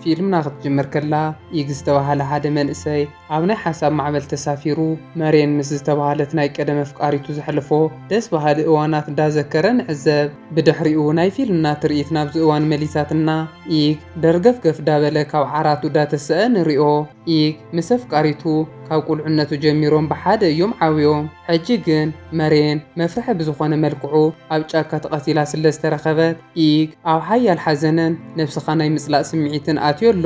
ፊልምና ክትጅምር ከላ፣ ኢግ ዝተባህለ ሓደ መንእሰይ ኣብ ናይ ሓሳብ ማዕበል ተሳፊሩ፣ መሬን ምስ ዝተባህለት ናይ ቀደም ኣፍቃሪቱ ዘሕልፎ ደስ በሃሊ እዋናት እንዳዘከረ ንዕዘብ። ብድሕሪኡ ናይ ፊልምና ትርኢት ናብዚ እዋን መሊሳትና። ኢግ ደርገፍገፍ ዳበለ ካብ ዓራቱ ዳተሰአ ንሪኦ። ኢግ ምስ ኣፍቃሪቱ ካብ ቁልዕነቱ ጀሚሮም ብሓደ እዮም ዓብዮም። ሕጂ ግን መሬን መፍርሒ ብዝኾነ መልክዑ ኣብ ጫካ ተቐቲላ ስለ ዝተረኸበት፣ ኢግ ኣብ ሓያል ሓዘንን ነብስኻ ናይ ምጽላእ ስምዒትን ኣትዮ ኣሎ።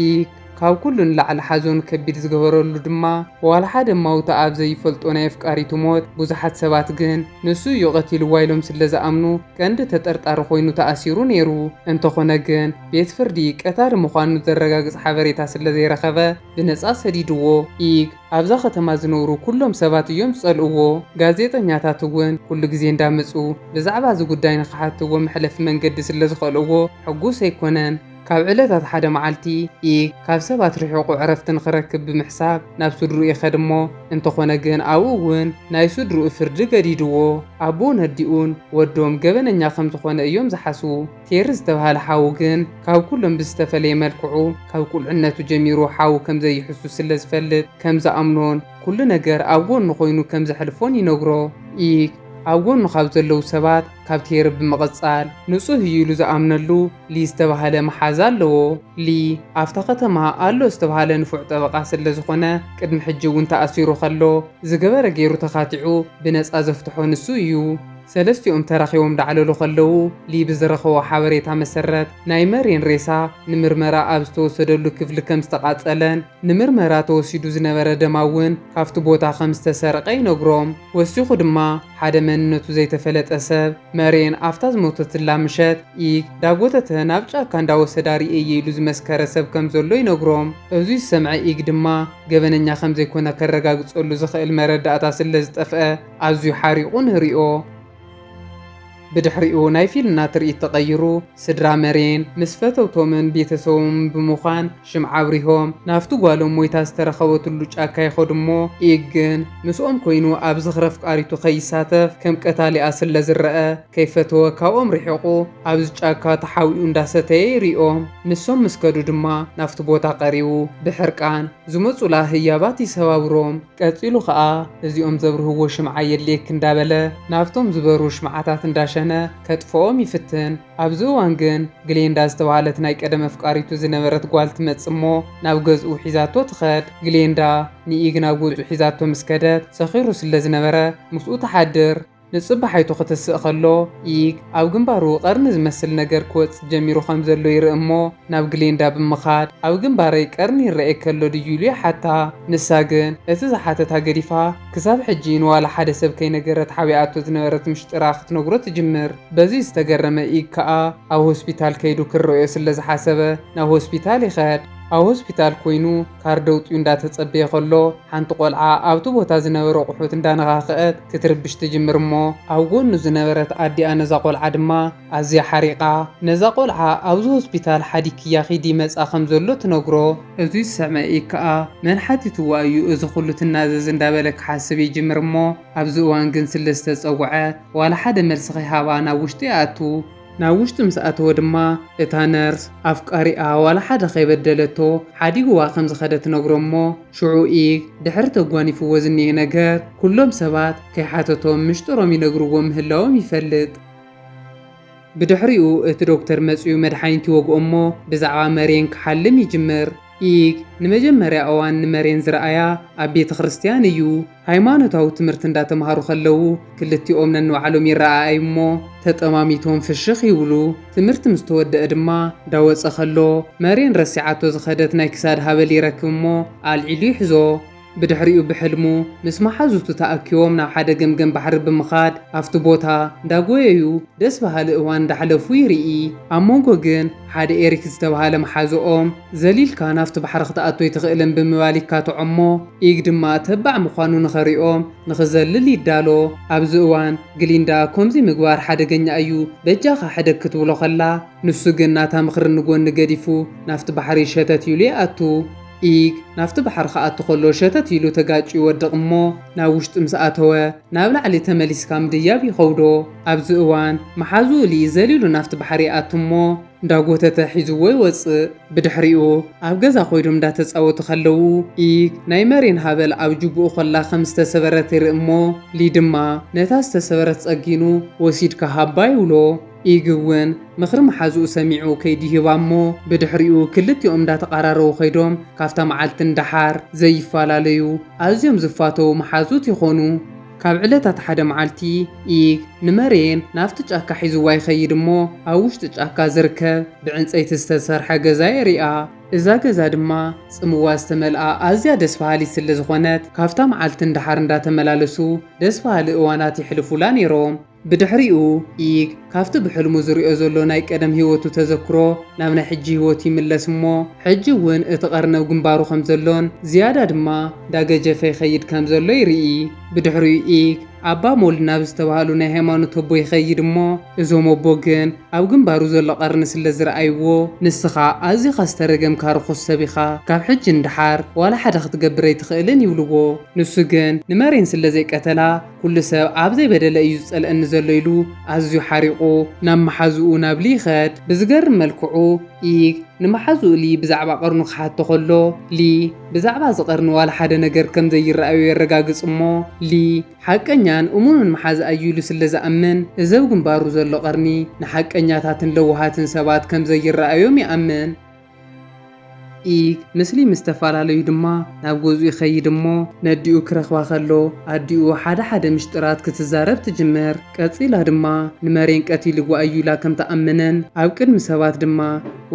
ኢግ ካብ ኩሉ ንላዕሊ ሓዘኑ ከቢድ ዝገበረሉ ድማ፣ ዋላ ሓደ ማውታ ኣብ ዘይፈልጦ ናይ ኣፍቃሪቱ ሞት፣ ብዙሓት ሰባት ግን ንሱ እዩ ቀቲልዋ ኢሎም ስለ ዝኣምኑ፣ ቀንዲ ተጠርጣሪ ኮይኑ ተኣሲሩ ነይሩ። እንተኾነ ግን፣ ቤት ፍርዲ ቀታሊ ምዃኑ ዘረጋግጽ ሓበሬታ ስለ ዘይረኸበ፣ ብነጻ ሰዲድዎ። ኢግ ኣብዛ ከተማ ዝነብሩ ኩሎም ሰባት እዮም ዝጸልእዎ። ጋዜጠኛታት እውን ኩሉ ግዜ እንዳመጹ ብዛዕባ እዚ ጉዳይ ንኽሓትዎ መሕለፊ መንገዲ ስለ ዝኸልእዎ፣ ሕጉስ ኣይኮነን። ካብ ዕለታት ሓደ መዓልቲ፣ ኢግ ካብ ሰባት ርሒቑ ዕረፍቲ ንኽረክብ ብምሕሳብ ናብ ስድርኡ ይኸድ እሞ፣ እንተኾነ ግን ኣብኡ እውን ናይ ስድርኡ ፍርዲ ገዲድዎ። ኣቦን ኣዲኡን ወዶም ገበነኛ ከም ዝኾነ እዮም ዝሓስቡ። ቴሪ ዝተባህለ ሓዉ ግን ካብ ኩሎም ብዝተፈለየ መልክዑ፣ ካብ ቁልዕነቱ ጀሚሩ ሓዉ ከም ዘይሕሱ ስለ ዝፈልጥ፣ ከም ዝኣምኖን ኩሉ ነገር ኣብ ጎኑ ኮይኑ ከም ዘሕልፎን ይነግሮ። ኢግ ኣብ ጎኑ ካብ ዘለዉ ሰባት፣ ካብ ቴሪ ብምቕጻል፣ ንጹህ እዩ ኢሉ ዝኣምነሉ ሊ ዝተባህለ መሓዛ ኣለዎ። ሊ ኣብታ ከተማ ኣሎ ዝተባህለ ንፉዕ ጠበቓ ስለ ዝኾነ፣ ቅድሚ ሕጂ እውን ተኣሲሩ ከሎ፣ ዝገበረ ገይሩ ተኻቲዑ ብነጻ ዘፍትሖ ንሱ እዩ። ሰለስቲኦም ተራኺቦም ዳዕለሉ ከለዉ፣ ሊ ብዝረኸቦ ሓበሬታ መሰረት፣ ናይ መሬን ሬሳ ንምርመራ ኣብ ዝተወሰደሉ ክፍሊ ከም ዝተቓጸለን፣ ንምርመራ ተወሲዱ ዝነበረ ደማ እውን ካብቲ ቦታ ከም ዝተሰረቐ ይነግሮም። ወሲኹ ድማ፣ ሓደ መንነቱ ዘይተፈለጠ ሰብ፣ መሬን ኣብታ ዝሞተትላ ምሸት፣ ኢግ ዳጎተተ ናብ ጫካ እንዳወሰዳ ርእየ ኢሉ ዝመስከረ ሰብ ከም ዘሎ ይነግሮም። እዚ ዝሰምዐ ኢግ ድማ፣ ገበነኛ ከም ዘይኮነ ከረጋግጸሉ ዝኽእል መረዳእታ ስለ ዝጠፍአ፣ ኣዝዩ ሓሪቑ ንርእዮ። ብድሕሪኡ ናይ ፊልምና ትርኢት ተቐይሩ፣ ስድራ መሬን ምስ ፈተውቶምን ቤተሰቦምን ብምዃን ሽምዓ ኣብሪሆም ናብቲ ጓሎም ሞይታ ዝተረኸበትሉ ጫካ ይኸዱ እሞ፣ ኢግ ግን ምስኦም ኮይኑ ኣብ ዝኽሪ ኣፍቃሪቱ ከይሳተፍ ከም ቀታሊኣ ስለ ዝረአ፣ ከይፈተወ ካብኦም ርሒቑ ኣብዚ ጫካ ተሓቢኡ እንዳሰተየ ይሪኦም። ንሶም ምስ ከዱ ድማ ናብቲ ቦታ ቀሪቡ ብሕርቃን ዝመጹላ ህያባት ይሰባብሮም። ቀጺሉ ኸኣ፣ እዚኦም ዘብርህዎ ሽምዓ የድልየኪ እንዳበለ፣ ናብቶም ዝበሩ ሽምዓታት እንዳሸነ ከጥፍኦም ይፍትን። ኣብዚ እዋን ግን፣ ግሌንዳ ዝተባህለት ናይ ቀደም ኣፍቃሪቱ ዝነበረት ጓል ትመጽእ እሞ፣ ናብ ገዝኡ ሒዛቶ ትኸድ። ግሌንዳ፣ ንኢግ ናብ ገዝኡ ሒዛቶ ምስ ከደት፣ ሰኺሩ ስለ ዝነበረ፣ ምስኡ ትሓድር። ንጽባሓይቱ ክትስእ ከሎ፣ ኢግ ኣብ ግንባሩ ቀርኒ ዝመስል ነገር ክወጽእ ጀሚሩ ከም ዘሎ ይርኢ እሞ፣ ናብ ግሌንዳ ብምኻድ፣ "ኣብ ግንባረይ ቀርኒ ይረኣየኪ ኣሎ ድዩ?" ኢሉ ይሓታ። ንሳ ግን፣ እቲ ዝሓተታ ገዲፋ፣ ክሳብ ሕጂ ንዋላ ሓደ ሰብ ከይነገረት ሓቢኣቶ ዝነበረት ምሽጥራ ክትነግሮ ትጅምር። በዚ ዝተገረመ ኢግ ከኣ፣ ኣብ ሆስፒታል ከይዱ ክረኣዮ ስለ ዝሓሰበ፣ ናብ ሆስፒታል ይኸድ። ኣብ ሆስፒታል ኮይኑ፣ ካርድ ኣውጺኡ እንዳተጸበየ ከሎ፣ ሓንቲ ቆልዓ ኣብቲ ቦታ ዝነበረ ኣቑሑት እንዳነኻኽአት ክትርብሽ ትጅምር እሞ፣ ኣብ ጎኑ ዝነበረት ኣዲኣ ነዛ ቆልዓ ድማ ኣዝያ ሓሪቓ፣ "ነዛ ቆልዓ ኣብዚ ሆስፒታል ሓዲግክያ ኺዲ መጻ" ከም ዘሎ ትነግሮ። እዚ ዝሰምዐ ኢግ ከኣ፣ "መን ሓቲትዋ እዩ እዚ ኹሉ ትናዘዝ?" እንዳበለ ክሓስብ ይጅምር እሞ፣ ኣብዚ እዋን ግን ስለ ዝተጸውዐ፣ ዋላ ሓደ መልሲ ከይሃባ ናብ ውሽጢ ይኣቱ። ናብ ውሽጢ ምስ ኣተወ ድማ፣ እታ ነርስ ኣፍቃሪኣ ዋላ ሓደ ከይበደለቶ ሓዲግዋ ከም ዝኸደ ትነግሮ እሞ፣ ሽዑ ኢግ ድሕሪ ተጓኒፍዎ ዝኒኤ ነገር፣ ኩሎም ሰባት ከይሓተቶም ምሽጥሮም ይነግርዎ ምህላዎም ይፈልጥ። ብድሕሪኡ እቲ ዶክተር መጺኡ መድሓኒት ይወግኦ እሞ፣ ብዛዕባ መሬን ክሓልም ይጅምር። ኢግ ንመጀመርያ እዋን ንመሬን ዝረኣያ ኣብ ቤተ ክርስትያን እዩ። ሃይማኖታዊ ትምህርቲ እንዳተምሃሩ ከለዉ፣ ክልቲኦም ነንባዕሎም ይረኣኣዩ እሞ፣ ተጠማሚቶም ፍሽኽ ይብሉ። ትምህርቲ ምስ ተወደአ ድማ፣ እንዳወጸ ከሎ፣ መሬን ረሲዓቶ ዝኸደት ናይ ክሳድ ሃበል ይረክብ እሞ፣ ኣልዒሉ ይሕዞ። ብድሕሪኡ ብሕልሙ፣ ምስ መሓዙቱ ተኣኪቦም ናብ ሓደ ገምገም ባሕሪ ብምኻድ፣ ኣብቲ ቦታ እንዳጎየዩ፣ ደስ በሃሊ እዋን እንዳሕለፉ ይርኢ። ኣብ መንጎ ግን ሓደ ኤሪክ ዝተባህለ መሓዝኦም፣ "ዘሊልካ ናብቲ ባሕሪ ክትኣቱ ኣይትኽእልን" ብምባል ይካትዖ እሞ፣ ኢግ ድማ ተባዕ ምዃኑ ንኸሪኦም ንኽዘልል ይዳሎ። ኣብዚ እዋን ግሊንዳ፣ "ከምዚ ምግባር ሓደገኛ እዩ፣ በጃኻ ሕደግ" ክትብሎ ከላ፣ ንሱ ግን ናታ ምኽሪ ንጎኒ ገዲፉ ናብቲ ባሕሪ ሸተት ኢሉ ይኣቱ። ኢግ ናብቲ ባሕሪ ክኣቱ ከሎ ሸተት ኢሉ ተጋጭዩ ይወድቕ እሞ ናብ ውሽጢ ምስ ኣተወ ናብ ላዕሊ ተመሊስካ ምድያብ ይኸብዶ። ኣብዚ እዋን መሓዝኡ ሊ ዘሊሉ ናብቲ ባሕሪ ይኣቱ እሞ እንዳጎተተ ሒዝዎ ይወጽእ። ብድሕሪኡ ኣብ ገዛ ኮይዶም እንዳተጻወቱ ከለዉ ኢግ ናይ መሬን ሃበል ኣብ ጅቡኡ ከላ ከም ዝተሰበረት ይርኢ እሞ ሊ ድማ ነታ ዝተሰበረት ጸጊኑ ወሲድካ ሃባ ይብሎ። ኢግ እውን ምኽሪ መሓዝኡ ሰሚዑ ከይዱ ይህባ እሞ ብድሕሪኡ ክልቲኦም እንዳተቓራረቡ ከይዶም ካብታ መዓልቲ ንደሓር ዘይፈላለዩ ኣዝዮም ዝፋተዉ መሓዙት ይኾኑ። ካብ ዕለታት ሓደ መዓልቲ ኢግ ንመሬን ናብቲ ጫካ ሒዝዋ ይኸይድ እሞ ኣብ ውሽጢ ጫካ ዝርከብ ብዕንፀይቲ ዝተሰርሐ ገዛ የሪኣ። እዛ ገዛ ድማ ጽምዋ ዝተመልኣ ኣዝያ ደስ በሃሊት ስለ ዝኾነት ካብታ መዓልቲ ንደሓር እንዳተመላለሱ ደስ በሃሊ እዋናት የሕልፉላ ነይሮም። ብድሕሪኡ ኢግ ካብቲ ብሕልሙ ዝሪኦ ዘሎ ናይ ቀደም ህይወቱ ተዘክሮ ናብ ናይ ሕጂ ህይወቱ ይምለስ እሞ ሕጂ እውን እቲ ቀርኒ ኣብ ግንባሩ ከም ዘሎን ዝያዳ ድማ እንዳገጀፈ ይኸይድ ከም ዘሎ ይርኢ። ብድሕሪኡ ኢግ ኣባ ሞል ናብ ዝተባህሉ ናይ ሃይማኖት ኣቦ ይኸይድ እሞ እዞም ኣቦ ግን ኣብ ግንባሩ ዘሎ ቀርኒ ስለ ዝረኣይዎ ንስኻ ኣዚኻ ዝተረገምካ ርኹስ ሰብ ኢኻ፣ ካብ ሕጂ ንደሓር ዋላ ሓደ ክትገብር ኣይትኽእልን ይብልዎ። ንሱ ግን ንመሬን ስለ ዘይቀተላ ኩሉ ሰብ ኣብ ዘይበደለ እዩ ዝጸልአኒ ዘሎ ኢሉ ኣዝዩ ሓሪቑ ናብ መሓዝኡ ናብ ሊ ይኸድ። ብዝገርም መልክዑ ኢግ ንመሓዝኡ ሊ ብዛዕባ ቀርኑ ክሓቶ ከሎ ሊ ብዛዕባ እዚ ቀርኒ ዋላ ሓደ ነገር ከም ዘይረኣዮ የረጋግጽ እሞ ሊ ሓቀኛን እሙንን መሓዝኣ እዩ ኢሉ ስለ ዝኣምን እዚ ኣብ ግንባሩ ዘሎ ቀርኒ ንሓቀኛታትን ለዋሃትን ሰባት ከም ዘይረኣዮም ይኣምን። ኢግ ምስ ሊ ምስ ተፈላለዩ ድማ ናብ ገዝኡ ይኸይድ እሞ ነዲኡ ክረኽባ ከሎ ኣዲኡ ሓደ ሓደ ምሽጥራት ክትዛረብ ትጅምር። ቀጺላ ድማ ንመሬን ቀቲልዋ እዩ ኢላ ከም ትኣምንን ኣብ ቅድሚ ሰባት ድማ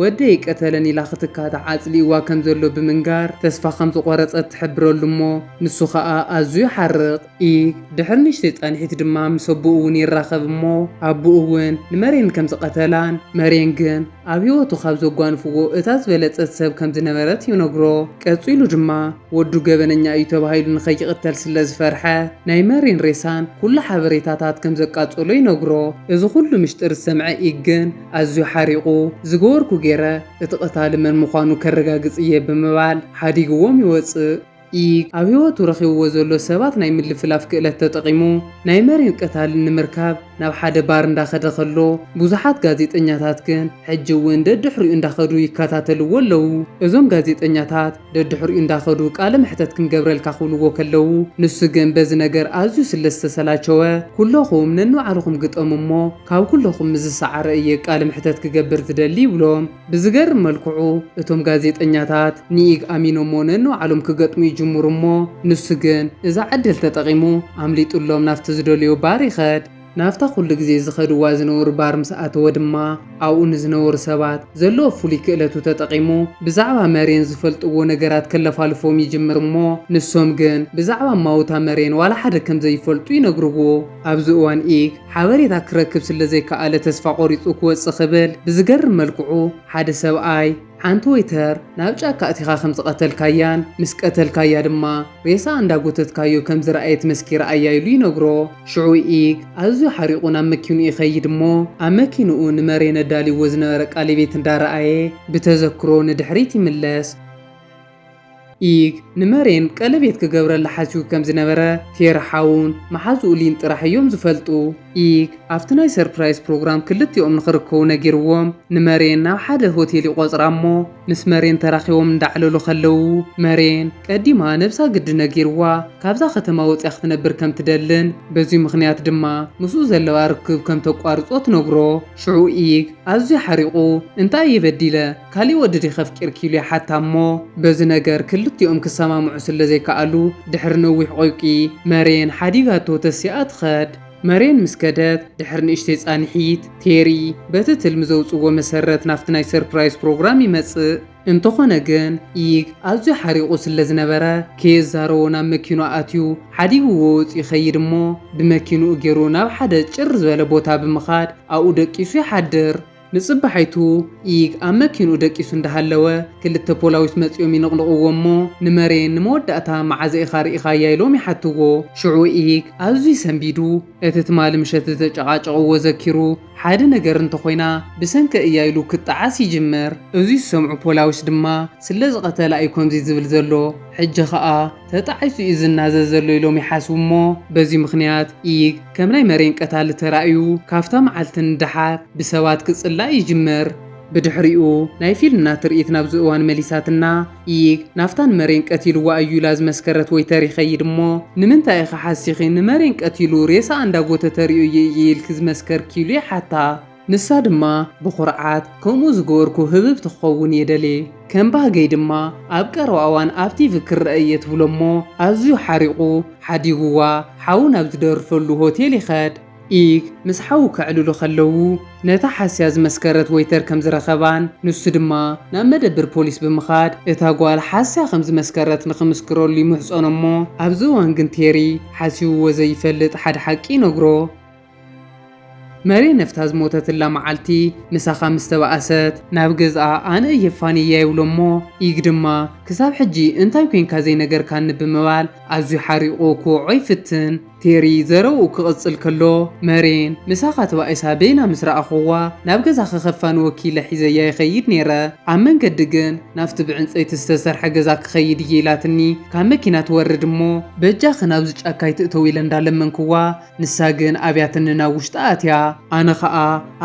ወደይ ቀተለን ኢላ ክትካታዕ ኣጽሊእዋ ከም ዘሎ ብምንጋር ተስፋ ከም ዝቖረጸት ትሕብረሉ እሞ ንሱ ኸኣ ኣዝዩ ይሓርቕ። ኢግ ድሕሪ ንእሽተይ ጻንሒት ድማ ምስ ኣቦኡ እውን ይራኸብ እሞ ኣቦኡ እውን ንመሬን ከም ዝቐተላን መሬን ግን ኣብ ህይወቱ ካብ ዘጓንፍዎ እታ ዝበለጸት ሰብ ከም ዝነበረት ይነግሮ። ቀጺሉ ድማ ወዱ ገበነኛ እዩ ተባሂሉ ንኸይቕተል ስለ ዝፈርሐ ናይ መሬን ሬሳን ኩሉ ሓበሬታታት ከም ዘቃጸሎ ይነግሮ። እዚ ኩሉ ምሽጥር ዝሰምዐ ኢግ ግን ኣዝዩ ሓሪቑ ዝገበርኩ ገይረ እቲ ቀታሊ መን ምዃኑ ከረጋግጽ እየ ብምባል ሓዲግዎም ይወጽእ። ኢግ ኣብ ህይወቱ ረኺብዎ ዘሎ ሰባት ናይ ምልፍላፍ ክእለት ተጠቒሙ ናይ መሬን ቀታሊ ንምርካብ ናብ ሓደ ባር እንዳኸደ ከሎ ብዙሓት ጋዜጠኛታት ግን ሕጂ እውን ደድሕሪኡ እንዳኸዱ ይከታተልዎ ኣለዉ። እዞም ጋዜጠኛታት ደድሕሪኡ እንዳኸዱ ቃለ መሕተት ክንገብረልካ ክብልዎ ከለዉ ንሱ ግን በዚ ነገር ኣዝዩ ስለ ዝተሰላቸወ ኩለኹም ነንባዕልኹም ግጠሙ እሞ ካብ ኩለኹም ምስ ዝሰዓረ እየ ቃለ መሕተት ክገብር ዝደሊ ይብሎም። ብዝገርም መልክዑ እቶም ጋዜጠኛታት ንኢግ ኣሚኖሞ ነንባዕሎም ክገጥሙ ይጅምሩ እሞ ንሱ ግን እዛ ዕድል ተጠቒሙ ኣምሊጡሎም ናብቲ ዝደልዮ ባር ይኸድ። ናብታ ኩሉ ግዜ ዝኸድዋ ዝነበሩ ባር ምስ ኣተወ ድማ ኣብኡ ንዝነበሩ ሰባት ዘለዎ ፍሉይ ክእለቱ ተጠቒሙ ብዛዕባ መሬን ዝፈልጥዎ ነገራት ከለፋልፎም ይጅምር እሞ ንሶም ግን ብዛዕባ ማውታ መሬን ዋላ ሓደ ከም ዘይፈልጡ ይነግርዎ። ኣብዚ እዋን ኢግ ሓበሬታ ክረክብ ስለ ዘይከኣለ ተስፋ ቆሪጹ ክወጽእ ክብል ብዝገርም መልክዑ ሓደ ሰብኣይ ሓንቲ ወይተር ናብ ጫካ ኣቲኻ ከም ዝቐተልካያን ምስ ቀተልካያ ድማ ሬሳ እንዳጎተትካዮ ከም ዝረኣየት መስኪራ ኣያ ኢሉ ይነግሮ። ሽዑ ኢግ ኣዝዩ ሓሪቑ ናብ መኪንኡ ይኸይድ እሞ ኣብ መኪንኡ ንመሬን ኣዳልይዎ ዝነበረ ቃለቤት እንዳረኣየ ብተዘክሮ ንድሕሪት ይምለስ። ኢግ ንመሬን ቀለቤት ክገብረላ ሓሲቡ ከም ዝነበረ ቴሪ ሓውን መሓዝኡ ሊን ጥራሕ እዮም ዝፈልጡ። ኢግ ኣብቲ ናይ ሰርፕራይዝ ፕሮግራም ክልቲኦም ንኽርከቡ ነጊርዎም ንመሬን ናብ ሓደ ሆቴል ይቖጽራ እሞ ምስ መሬን ተራኺቦም እንዳዕለሉ ከለዉ መሬን ቀዲማ ነብሳ ግዲ ነጊርዋ ካብዛ ከተማ ወጽያ ክትነብር ከም ትደልን በዚ ምኽንያት ድማ ምስኡ ዘለዋ ርክብ ከም ተቋርጾ ትነግሮ። ሽዑ ኢግ ኣዝዩ ሓሪቑ እንታይ እየ በዲለ ካሊእ ወዲ ዲኺ ኣፍቂርኪ ኢሉ ይሓታ እሞ በዚ ነገር ክልቲኦም ክሰማምዑ ስለ ዘይከኣሉ ድሕሪ ነዊሕ ቆይቂ መሬን ሓዲጋቶ ተሲኣ ትኸድ። መሬን ምስ ከደት ድሕሪ ንእሽተይ ጻንሒት ቴሪ በቲ ትልሚ ዘውጽዎ መሰረት ናብቲ ናይ ሰርፕራይዝ ፕሮግራም ይመጽእ። እንተኾነ ግን ኢግ ኣዝዩ ሓሪቑ ስለ ዝነበረ ከየዛረቦ ናብ መኪኑ ኣትዩ ሓዲግዎ ወጺኡ ይኸይድ እሞ ብመኪንኡ ገይሩ ናብ ሓደ ጭር ዝበለ ቦታ ብምኻድ ኣብኡ ደቂሱ ይሓድር። ንጽባሓይቱ ኢግ ኣብ መኪንኡ ደቂሱ እንዳሃለወ፣ ክልተ ፖላዊስ መጺኦም ይንቕንቕዎ እሞ፣ ንመሬን ንመወዳእታ መዓዘ ኢኻ ርኢኻያ ኢሎም ይሓትዎ። ሽዑ ኢግ ኣዝዩ ሰንቢዱ፣ እቲ ትማሊ ምሸት ዝተጨቓጨቕዎ ዘኪሩ፣ ሓደ ነገር እንተኾይና ብሰንከ እያ ኢሉ ክጠዓስ ይጅምር። እዚ ዝሰምዑ ፖላዊስ ድማ፣ ስለ ዝቐተላ እዩ ከምዚ ዝብል ዘሎ፣ ሕጂ ኸኣ ተጣዒሱ እዩ ዝናዘዝ ዘሎ ኢሎም ይሓስቡ እሞ፣ በዚ ምኽንያት ኢግ ከም ናይ መሬን ቀታሊ ተራእዩ፣ ካብታ መዓልቲ ንደሓር ብሰባት ክጽላእ ይጅምር። ብድሕሪኡ ናይ ፊልምና ትርኢት ናብዚ እዋን መሊሳትና፣ ኢግ ናፍታ ንመሬን ቀቲልዋ እዩ ኢላ ዝመስከረት ወይተር ይኸይድ እሞ፣ ንምንታይ ኢኻ ሓሲኺ ንመሬን ቀቲሉ ሬሳኣ እንዳጎተተ ርእዮ እየ ኢልኪ ዝመስከርኪ ኢሉ ይሓታ። ንሳ ድማ ብኹርዓት ከምኡ ዝገበርኩ ህብብቲ ክኸውን እየ ደልየ። ከም ባህገይ ድማ ኣብ ቀረባ እዋን ኣብ ቲቪ ክረአ እየ ትብሎ እሞ፣ ኣዝዩ ሓሪቑ ሓዲጉዋ ሓው ናብ ዝደርፈሉ ሆቴል ይኸድ። ኢግ ምስ ሓዉ ከዕልሉ ከለዉ፣ ነታ ሓስያ ዝመስከረት ወይተር ከም ዝረኸባን፣ ንሱ ድማ ናብ መደብር ፖሊስ ብምኻድ፣ እታ ጓል ሓስያ ከም ዝመስከረት ንኽምስክረሉ ይምሕጸኖ እሞ፣ ኣብዚ እዋን ግን ቴሪ ሓሲብዎ ዘይፈልጥ ሓደ ሓቂ ይነግሮ። መሬ ነፍታ ዝሞተትላ መዓልቲ ምሳኻ ምስ ተባኣሰት፣ ናብ ገዝኣ ኣነ እየ ፋንያ ይብሎ እሞ፣ ኢግ ድማ ክሳብ ሕጂ እንታይ ኮንካ ዘይነገርካኒ ብምባል ኣዝዩ ሓሪቑ ክወዖ ይፍትን። ቴሪ ዘረብኡ ክቕጽል ከሎ፣ መሬን ምሳኻ ተባኢሳ በይና ምስ ረኣኹዋ፣ ናብ ገዛ ክኸፋን ወኪለ ሒዘያ ይኸይድ ነይረ። ኣብ መንገዲ ግን ናብቲ ብዕንጸይቲ ዝተሰርሐ ገዛ ክኸይድ እየ ኢላትኒ፣ ካብ መኪና ትወርድ እሞ፣ በጃኺ ናብዚ ጫካ ኣይትእተዊ ኢለ እንዳለመንክዋ፣ ንሳ ግን ኣብያትኒ ናብ ውሽጢ ኣትያ። ኣነ ኸኣ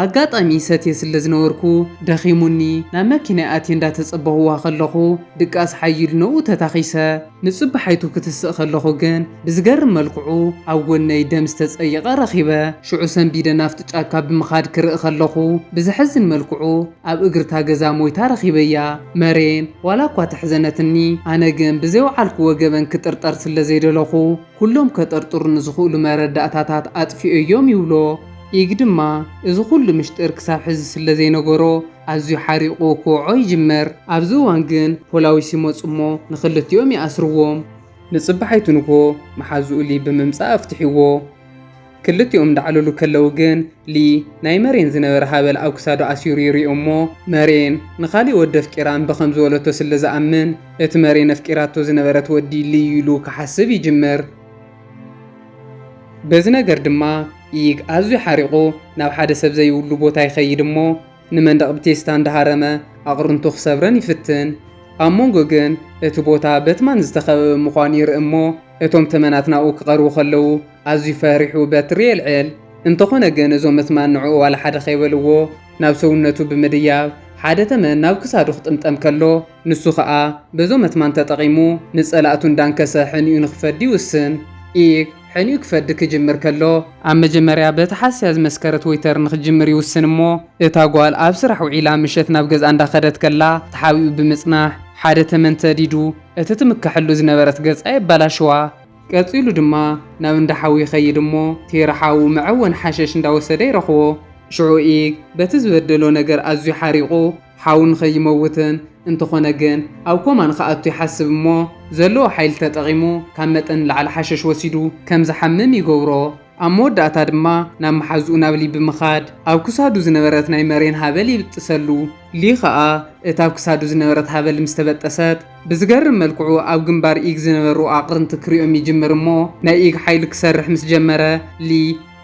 ኣጋጣሚ ሰትየ ስለ ዝነበርኩ፣ ደኺሙኒ ናብ መኪናይ ኣትየ እንዳተጸበኹዋ ከለኹ፣ ድቃስ ሓይሉ ነኡ ተታኺሰ። ንጽባሓይቱ ክትስእ ከለኹ ግን፣ ብዝገርም መልክዑ ኣብ ጎነይ ደም ዝተጸየቐ ረኺበ። ሽዑ ሰንቢደ ናብቲ ጫካ ብምኻድ ክርኢ ከለኹ፣ ብዘሕዝን መልክዑ ኣብ እግርታ ገዛ ሞይታ ረኺበያ። መሬን ዋላ እኳ ተሕዘነትኒ፣ ኣነ ግን ብዘይወዓልክዎ ገበን ክጥርጠር ስለ ዘይደለኹ፣ ኩሎም ከጠርጥሩኒ ዝኽእሉ መረዳእታታት ኣጥፊኦዮም ይብሎ። ኢግ ድማ እዚ ኩሉ ምሽጥር ክሳብ ሕዚ ስለ ዘይነገሮ፣ ኣዝዩ ሓሪቑ ክወዖ ይጅምር። ኣብዚ እዋን ግን ፖላዊስ ይመጹ እሞ ንኽልቲኦም ይኣስርዎም። ንጽባሓይቱ ንግሆ መሓዝኡ ሊ ብምምጻእ ኣፍትሕዎ። ክልቲኦም እንዳዕለሉ ከለዉ ግን፣ ሊ ናይ መሬን ዝነበረ ሃበል ኣብ ክሳዱ ኣሲሩ ይሪኦ እሞ፣ መሬን ንኻሊእ ወዲ ኣፍቂራ እምቢ ከም ዝበለቶ ስለ ዝኣምን፣ እቲ መሬን ኣፍቂራቶ ዝነበረት ወዲ ሊ ኢሉ ክሓስብ ይጅምር። በዚ ነገር ድማ ኢግ ኣዝዩ ሓሪቑ ናብ ሓደ ሰብ ዘይብሉ ቦታ ይኸይድ እሞ፣ ንመንደቕ ብቴስታ እንዳሃረመ ኣቕርንቱ ክሰብረን ይፍትን። ኣብ መንጎ ግን እቲ ቦታ በትማን ዝተኸበበ ምዃኑ ይርኢ እሞ፣ እቶም ተመናት ናብኡ ክቐርቡ ከለዉ ኣዝዩ ፈሪሑ በትሪ የልዕል። እንተኾነ ግን እዞም እትማን ንዕኡ ዋላ ሓደ ከይበልዎ ናብ ሰውነቱ ብምድያብ ሓደ ተመን ናብ ክሳዱ ክጥምጠም ከሎ ንሱ ኸኣ በዞም እትማን ተጠቒሙ ንጸላእቱ እንዳንከሰ ሕኒኡ ንክፈዲ ይውስን። ኢግ ሕኒኡ ክፈዲ ክጅምር ከሎ ኣብ መጀመርያ በቲ ሓስያ ዝመስከረት ወይተር ንክጅምር ይውስን እሞ እታ ጓል ኣብ ስራሕ ውዒላ ምሸት ናብ ገዝኣ እንዳኸደት ከላ ተሓቢኡ ብምጽናሕ ሓደ ተመን ሰዲዱ እቲ ትምከሐሉ ዝነበረት ገጻ የባላሽዋ። ቀጺሉ ድማ ናብ እንዳ ሓዊ ይኸይድ እሞ፣ ቴሪ ሓዉ መዐወን ሓሸሽ እንዳወሰደ ይረኽቦ። ሽዑ ኢግ በቲ ዝበደሎ ነገር ኣዝዩ ሓሪቑ፣ ሓዉ ንኸይመውትን እንተኾነ ግን ኣብ ኮማ ንኽኣቱ ይሓስብ እሞ፣ ዘለዎ ሓይሊ ተጠቒሙ ካብ መጠን ንላዕሊ ሓሸሽ ወሲዱ ከም ዝሓምም ይገብሮ። ኣብ መወዳእታ ድማ ናብ መሓዝኡ ናብ ሊ ብምኻድ ኣብ ክሳዱ ዝነበረት ናይ መሬን ሃበል ይብጥሰሉ። ሊ ኸኣ እታ ኣብ ክሳዱ ዝነበረት ሃበል ምስ ተበጠሰት ብዝገርም መልክዑ ኣብ ግንባር ኢግ ዝነበሩ ኣቕርንቲ ክሪኦም ይጅምር እሞ ናይ ኢግ ሓይሊ ክሰርሕ ምስ ጀመረ ሊ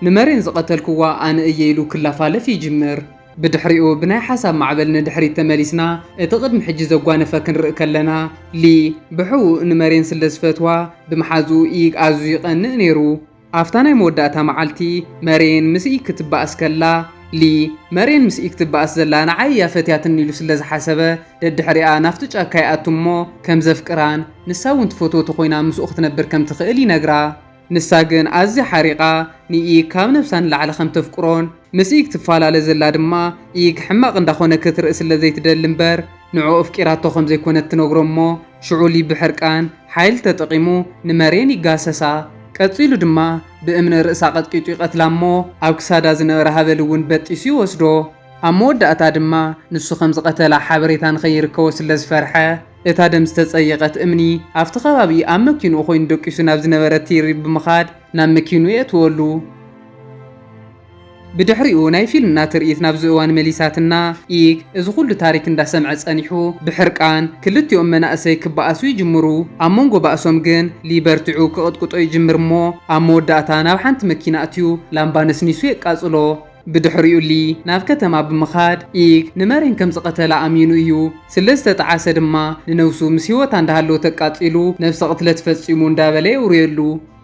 ንመሬን ዝቐተልክዋ ኣነ እየ ኢሉ ክላፋለፍ ይጅምር። ብድሕሪኡ ብናይ ሓሳብ ማዕበል ንድሕሪት ተመሊስና እቲ ቅድሚ ሕጂ ዘጓነፈ ክንርኢ ከለና ሊ ብሕቡእ ንመሬን ስለ ዝፈትዋ ብመሓዝኡ ኢግ ኣዝዩ ይቐንእ ነይሩ። ኣብታ ናይ መወዳእታ መዓልቲ መሬን ምስ ኢግ ክትበኣስ ከላ ሊ መሬን ምስ ኢግ ትበኣስ ዘላ ንዓይ እያ ፈትያትኒ ኢሉ ስለ ዝሓሰበ ደድሕሪኣ ናብቲ ጫካ ይኣቱ እሞ ከም ዘፍቅራን ንሳ እውን ትፈትወቶ ኮይና ምስኡ ክትነብር ከም ትኽእል ይነግራ። ንሳ ግን ኣዝያ ሓሪቓ ንኢግ ካብ ነብሳ ንላዕሊ ከም ተፍቅሮን ምስ ኢግ ትፈላለ ዘላ ድማ ኢግ ሕማቕ እንዳኾነ ክትርኢ ስለ ዘይትደሊ እምበር ንዕኡ ኣፍቂራቶ ከም ዘይኮነት ትነግሮ እሞ ሽዑ ሊ ብሕርቃን ሓይሊ ተጠቒሙ ንመሬን ይጋሰሳ። ቀጺሉ ድማ ብእምኒ ርእሳ ቀጥቂጡ ይቐትላ እሞ ኣብ ክሳዳ ዝነበረ ሃበል እውን በጢሱ ይወስዶ። ኣብ መወዳእታ ድማ ንሱ ከም ዝቐተላ ሓበሬታ ንኸይርከቦ ስለ ዝፈርሐ እታ ደም ዝተጸየቐት እምኒ ኣብቲ ከባቢ ኣብ መኪንኡ ኮይኑ ደቂሱ ናብ ዝነበረ ቴሪ ብምኻድ ናብ መኪንኡ የእትወሉ። ብድሕሪኡ ናይ ፊልምና ትርኢት ናብዚ እዋን መሊሳትና። ኢግ እዚ ኩሉ ታሪክ እንዳሰምዐ ጸኒሑ ብሕርቃን ክልቲኦም መናእሰይ ክበኣሱ ይጅምሩ። ኣብ መንጎ ባእሶም ግን ሊ በርቲዑ ክቕጥቅጦ ይጅምር እሞ ኣብ መወዳእታ ናብ ሓንቲ መኪና ኣትዩ ላምባ ነስኒሱ የቃጽሎ። ብድሕሪኡ ሊ ናብ ከተማ ብምኻድ ኢግ ንመሬን ከም ዝቐተላ ኣሚኑ እዩ። ስለ ዝተጠዓሰ ድማ ንነብሱ ምስ ህይወታ እንዳሃለወ ተቃጺሉ ነብሰ ቅትለት ፈጺሙ እንዳበለ የውርየሉ።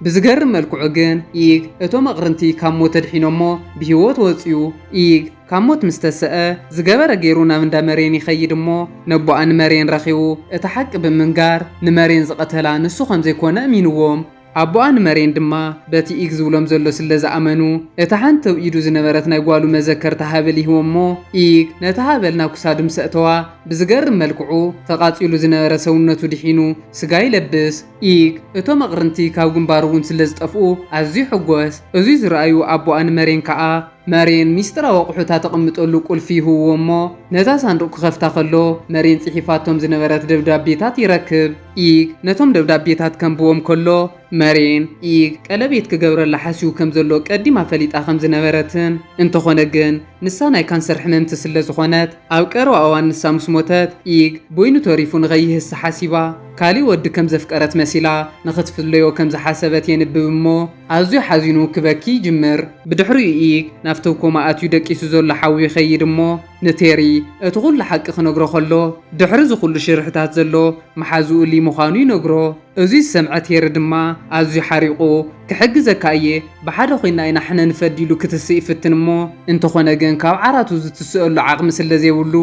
ብዝገርም መልክዑ ግን ኢግ እቶም ኣቕርንቲ ካብ ሞት ኣድሒኖሞ ብህይወት ወጽዩ። ኢግ ካብ ሞት ምስ ተሰአ ዝገበረ ገይሩ ናብ እንዳ መሬን ይኸይድ እሞ ነቦኣ ንመሬን ረኺቡ እቲ ሓቂ ብምንጋር ንመሬን ዝቐተላ ንሱ ከም ዘይኮነ እሚንዎም። ኣቦኣ ንመሬን ድማ በቲ ኢግ ዝብሎም ዘሎ ስለ ዝኣመኑ እታ ሓንቲ ኣብ ኢዱ ዝነበረት ናይ ጓሉ መዘከርታ ሃበል ይህቦ እሞ ኢግ ነታ ሃበል ናብ ክሳዱ ምስ ኣእተዋ ብዝገርም መልክዑ ተቓጺሉ ዝነበረ ሰውነቱ ድሒኑ ስጋ ይለብስ። ኢግ እቶም ኣቕርንቲ ካብ ግንባሩ እውን ስለ ዝጠፍኡ ኣዝዩ ይሕጎስ። እዙይ ዝረኣዩ ኣቦኣ ንመሬን ከኣ መሬን ሚስጥራዊ ኣቑሑት ተቐምጠሉ ቁልፊ ይህብዎ እሞ ነታ ሳንዱቕ ክኸፍታ ከሎ መሬን ጽሒፋቶም ዝነበረት ደብዳቤታት ይረክብ። ኢግ ነቶም ደብዳቤታት ከንብቦም ከሎ መሬን ኢግ ቀለቤት ክገብረላ ሓሲቡ ከም ዘሎ ቀዲማ ፈሊጣ ከም ዝነበረትን እንተኾነ ግን ንሳ ናይ ካንሰር ሕመምቲ ስለ ዝኾነት ኣብ ቀረባ እዋን ንሳ ምስ ሞተት ኢግ በይኑ ተሪፉ ንኸይህስ ሓሲባ ካሊእ ወዲ ከም ዘፍቀረት መሲላ ንኽትፍለዮ ከም ዝሓሰበት የንብብ እሞ ኣዝዩ ሓዚኑ ክበኪ ይጅምር። ብድሕሪኡ ኢግ ናብቲ ኮማ ኣትዩ ደቂሱ ዘሎ ሓዊ ይኸይድ እሞ ንቴሪ እቲ ኩሉ ሓቂ ክነግሮ ከሎ ድሕሪ እዚ ኩሉ ሽርሕታት ዘሎ መሓዝኡ ሊ ምዃኑ ይነግሮ። እዚ ዝሰምዐ ቴሪ ድማ ኣዝዩ ሓሪቑ ክሕግዘካ እየ ብሓደ ኮይና ኢና ሕነ ንፈዲ ኢሉ ክትስእ ይፍትን እሞ እንተኾነ ግን ካብ ዓራቱ ዝትስእሉ ዓቕሚ ስለ ዘይብሉ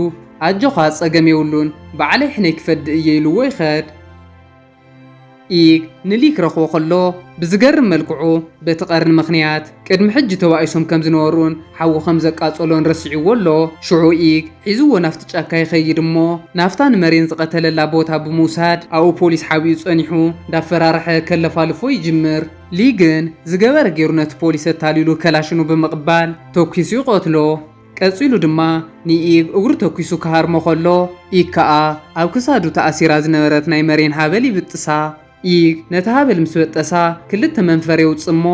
ኣጆኻ ጸገም የብሉን ባዕለይ ሕነይ ክፈዲ እየ ኢልዎ ይኸድ። ኢግ ንሊ ክረኽቦ ከሎ ብዝገርም መልክዑ በቲ ቀርኒ ምኽንያት ቅድሚ ሕጂ ተባኢሶም ከም ዝነበሩን ሓዊ ከም ዘቃጸሎን ረሲዕዎ ኣሎ። ሽዑ ኢግ ሒዝዎ ናብቲ ጫካ ይኸይድ እሞ ናብታ ንመሬን ዝቐተለላ ቦታ ብምውሳድ ኣብኡ ፖሊስ ሓቢኡ ጸኒሑ እንዳፈራርሐ ከለፋልፎ ይጅምር። ሊ ግን ዝገበረ ገይሩ ነቲ ፖሊስ ኣታሊሉ ከላሽኑ ብምቕባል ተኲሱ ይቐትሎ። ቀጺሉ ድማ ንኢግ እግሩ ተኲሱ ክሃርሞ ከሎ ኢግ ከኣ ኣብ ክሳዱ ተኣሲራ ዝነበረት ናይ መሬን ሃበል ይብጥሳ። ኢግ ነቲ ሃበል ምስ በጠሳ ክልተ መንፈር የውጽእ እሞ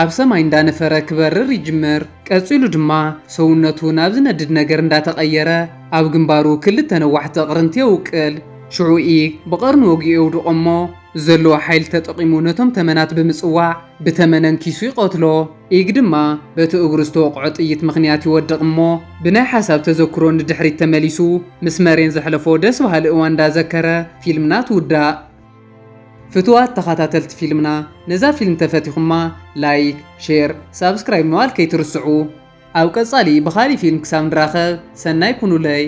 ኣብ ሰማይ እንዳነፈረ ክበርር ይጅምር። ቀጺሉ ድማ ሰውነቱ ናብ ዝነድድ ነገር እንዳተቐየረ ኣብ ግንባሩ ክልተ ነዋሕቲ ኣቕርንቲ የውቅል። ሽዑ ኢግ ብቐርኑ ወጊኡ የውድቖ እሞ ዘለዎ ሓይሊ ተጠቒሙ ነቶም ተመናት ብምጽዋዕ ብተመነን ኪሱ ይቐትሎ። ኢግ ድማ በቲ እግሩ ዝተወቕዖ ጥይት ምኽንያት ይወድቕ እሞ ብናይ ሓሳብ ተዘክሮ ንድሕሪት ተመሊሱ ምስ መሬን ዘሕለፎ ደስ በሃሊ እዋን እንዳዘከረ ፊልምና ትውዳእ። ፍትዋት ተኸታተልቲ ፊልምና ነዛ ፊልም ተፈቲኹማ ላይክ፣ ሼር፣ ሳብስክራይብ ምባል ከይትርስዑ። ኣብ ቀጻሊ ብኻሊእ ፊልም ክሳብ ንራኸብ ሰናይ ኩኑለይ።